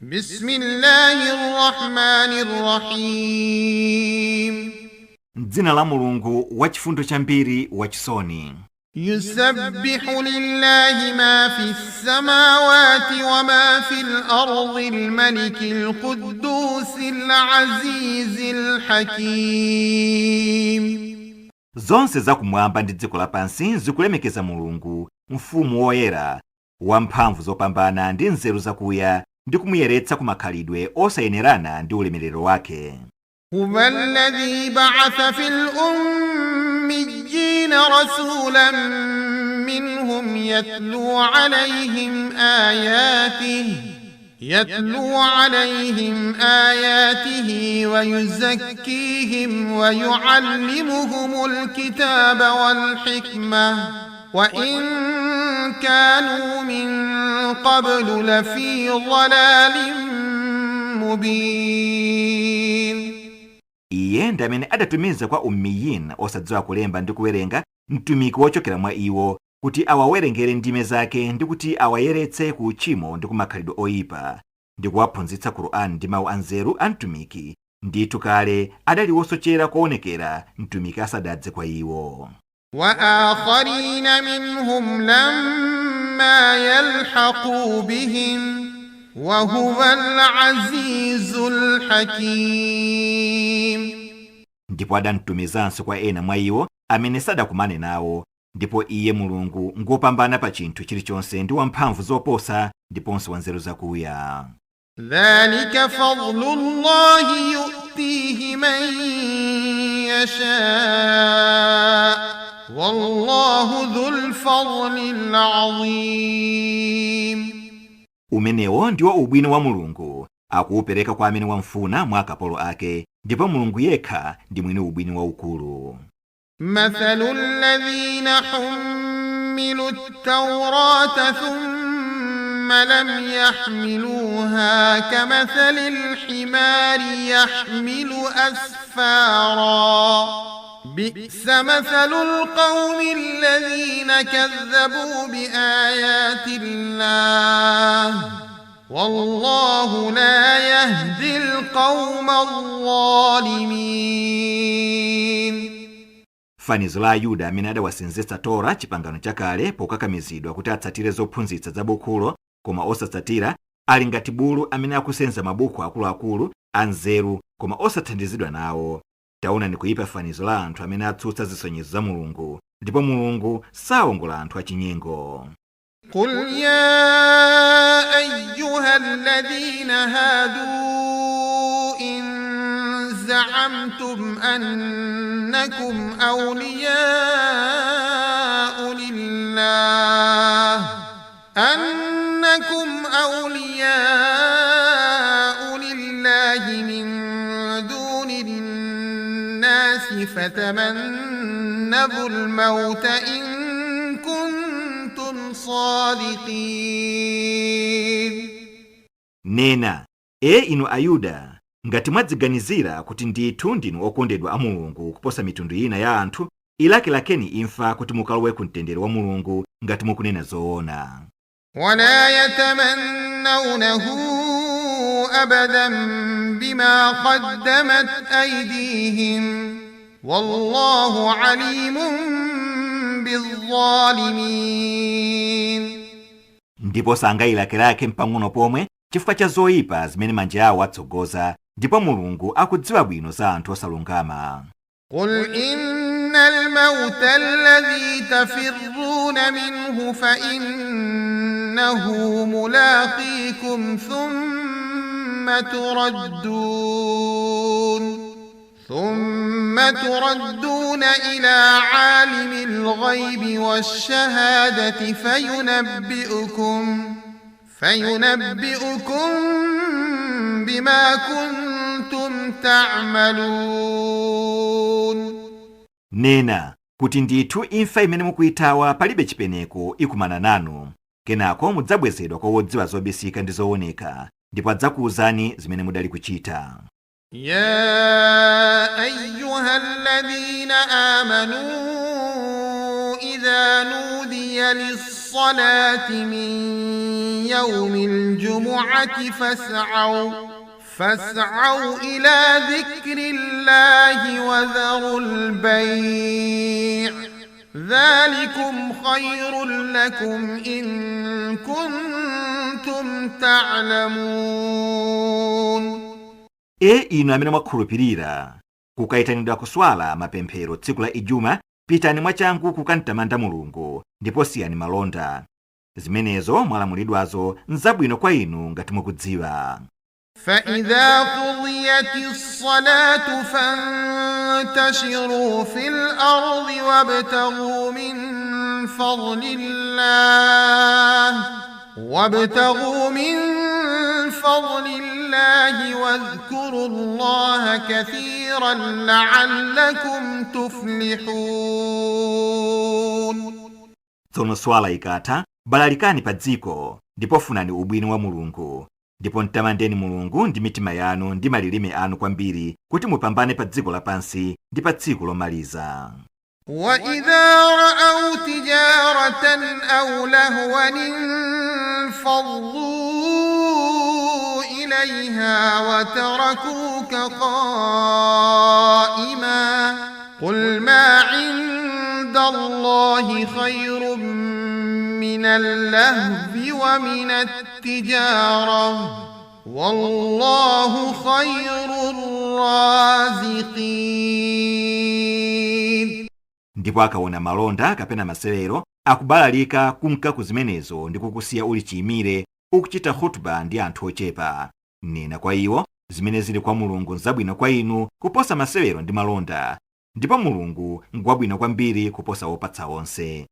بسم الله الرحمن الرحيم. M'dzina la Mulungu wachifundo chambiri, wachisoni. يسبح لله ما في السماوات وما في الأرض الملك القدوس العزيز الحكيم. Zonse zakumwamba ndi dziko lapansi zikulemekeza Mulungu, Mfumu woyera, wamphamvu zopambana ndi nzeru zakuya, ndi kumuyeretsa ku makhalidwe osayenerana ndi ulemerero wake. هو الذي بعث في الأميين رسولا منهم يتلو عليهم آياته ويزكيهم ويعلمهم الكتاب والحكمة وإن كانوا من قبل لفي ضلال مبين. Iye ndi amene adatumiza kwa ummiyin, osadziwa kulemba ndi kuwerenga, mtumiki wochokera mwa iwo kuti awawerengere ndime zake ndi kuti awayeretse ku uchimo ndi ku makhalidwe oyipa, ndi kuwaphunzitsa Qur'an ndi mawu anzeru a mtumiki. Ndithu kale adali wosochera koonekera mtumiki asadadze kwa iwo. وآخرين منهم لما يلحقوا بهم وهو العزيز الحكيم. Ndipo adamtumizanso kwa ena mwa iwo amene sadakumane nawo, ndipo iye Mulungu ngopambana pa chinthu chilichonse ndi wamphamvu zoposa ndiponso wanzeru zakuya. ذلك فضل الله يؤتيه من يشاء والله ذو الفضل العظيم. Umenewo ndiwo ubwino wa Mulungu, akuwupereka kwa amene wamfuna mwa akapolo ake, ndipo Mulungu yekha ndi mwini ubwino waukulu. مثل الذين حملوا التوراة ثم لم يحملوها كمثل الحمار يحمل أسفارا بئس مثل القوم الذين كذبوا بآيات الله والله لا يهدي القوم الظالمين. Fanizo la Ayuda amene adawasenzetsa Tora, Chipangano Chakale, pokakamizidwa kuti atsatire zophunzitsa za bukhulo koma osatsatira, ali ngati bulu amene akusenza mabuku akuluakulu anzeru koma osathandizidwa nawo. Taona ni kuyipa fanizo la anthu amene atsutsa zisonyezo za Mulungu, ndipo Mulungu sawongola anthu achinyengo. قل يا أيها الذين هادوا إن زعمتم أنكم أولياء لله من دون الناس فتمنوا الموت إن كنتم صادقين. Nena, e inu Ayuda, ngati mwadziganizira kuti ndithu ndinu okondedwa a Mulungu kuposa mitundu ina ya anthu, ilakelakeni imfa kuti mukalowe ku mtendere wa Mulungu ngati mukunena zoona. ولا يتمنونه أبدا بما قدمت أيديهم والله عليم بالظالمين. Ndipo sangayilakelake mpang'ono pomwe chifukwa cha zoyipa zimene manja awo atsogoza, ndipo Mulungu akudziwa bwino za anthu osalungama. قل إن الموت الذي تفرون منه فإنه ملاقيكم ثم تردون إلى عالم الغيب والشهادة فينبئكم بما كنتم تعملون. Nena kuti, ndithu imfa imene mukuyithawa palibe chipeneko ikumana nanu. Kenako mudzabwezedwa kwa wodziwa zobisika ndi zooneka, ndipo adzakuwuzani zimene mudali kuchita. يا أيها الذين آمنوا إذا نودي للصلاة للصلاة من يوم الجمعة فاسعوا إلى ذكر الله وذروا البيع ذلكم خير لكم إن كنتم تعلمون. E inu amene mwakhulupirira, kukayitanidwa kuswala mapemphero tsiku la Ijuma, pitani mwachangu kukamtamanda Mulungu ndipo siyani malonda. Zimenezo mwalamulidwazo nzabwino kwa inu ngati mukudziwa. فإذا قضيت الصلاة فانتشروا في الأرض وابتغوا من فضل الله واذكروا الله كثيرا لعلكم تفلحون. Tsono swala ikatha, balalikani pa dziko ndipo funani ubwino wa Mulungu, ndipo mtamandeni Mulungu ndi mitima yanu ndi malilime anu kwambiri, kuti mupambane pa dziko lapansi ndi pa tsiku lomaliza. وإذا رأوا تجارة أو لهوا انفضوا إليها وتركوك قائما قل ما عند الله خير من اللهو ومن التجارة والله خير الرازقين. Ndipo akaona malonda kapena masewero, akubalalika kunka ku zimenezo ndi kukusiya uli chiyimire ukuchita khutuba ndi anthu ochepa. Nena kwa iwo, zimene zili kwa Mulungu nzabwino kwa inu kuposa masewero ndi malonda, ndipo Mulungu ngwabwino kwambiri kuposa wopatsa onse.